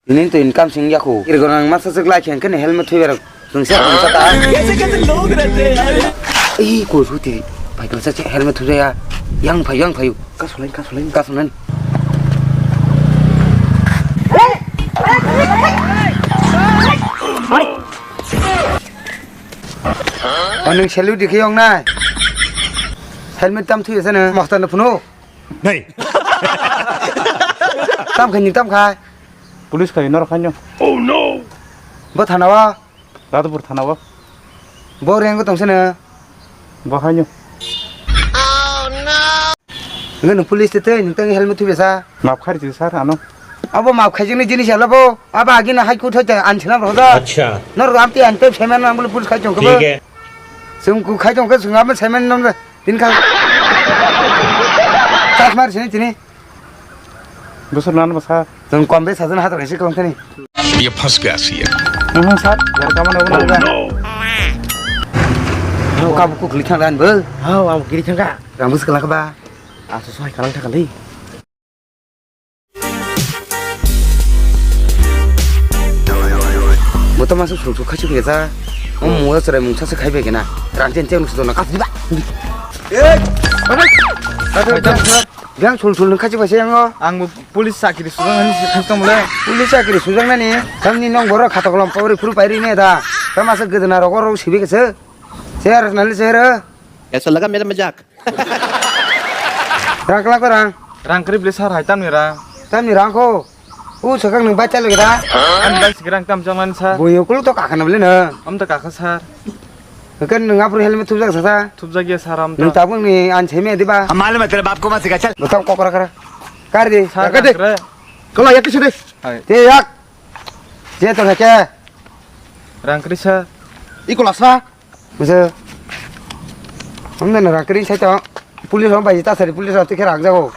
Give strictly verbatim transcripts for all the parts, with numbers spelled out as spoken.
Ini to income sing yaku. Irgonang masa sik lai khen kene helmet thui berok. Sungsa sungsa ta. Kaise kaise log rehte hain yaar. Ei ko suti. Pai ko sache helmet thui ya. Yang phai yang phai. Ka sulain ka sulain ka sulain. Oning selu dikhi yong nai. Helmet tam thui sana. Mostan phunu. Nei. Tam khai ni tam khai. Police khai nor khanyo. Oh no. Bo thana wa. Radhapur thana o. Bo renggo tong sene. Bo haino. Nge nung police te tei nung tang helmet thui besa. Map khari tu sir ano. Abo map khai jini jini sala bo. Aba agi na hai kut hoite an sina bo da. Acha. Nor ram ti an pe payment nang bole police khai chong ko. Thik hai. Sung ku khai chong ko sung abo payment nang tin kha. Tas mar sini tini. Busur nan basa. Tong kom be sajan hatar kaisi kom thani. Ye phas gaya si ye. Hmm, sir, jar kaman abo na. Ka buku klik thang dan bo. Hao, ang kiri thangka. Rang bus kala ba. Aso sohai kalang thangka li. Boto masu sung sung khachu khe ta. Om mo chara mung sa se khai be kena. Rang chen chen su na ka ba. Eh. Biang sul sul nung khachi bai se yango. Ang bo police chakri sujak nani se khas tong le. Police chakri sujak nani. Tamni nong borok khatok lom pori phuru pairi ne da. Tama se gedena rogo ro sibe kese. Ser nali ser. Kaisa laga mera majak. Rang kala ko rang. Rang kri beli sar hai tamni rang. Tamni rang ko. U sakang nung bai chalo kira. Ani bai sikrang tam chong nani sar. Boyo kulu to kakana beli na. Am to kaka sar. Kan nung apru helmet thupjak sasa. Thupjak ya sar am to. Nung tabung ni an cheme diba. Hamalu matlab aapko mat sikha chal. Botol kokra kara. Kar di. Sar kar di. Kala yak kisu de. Hai. Te yak. Je to kake. Rang kri sar. Iko lasa. Masa. Amna na rang kri sai to. Police rok bai ta sari police rok tikhe rang jago.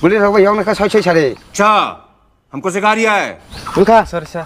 Police rok bai yong na ka soi soi sari. Cha. हमको सिखा रिया है। Wngkha. Sorry sir.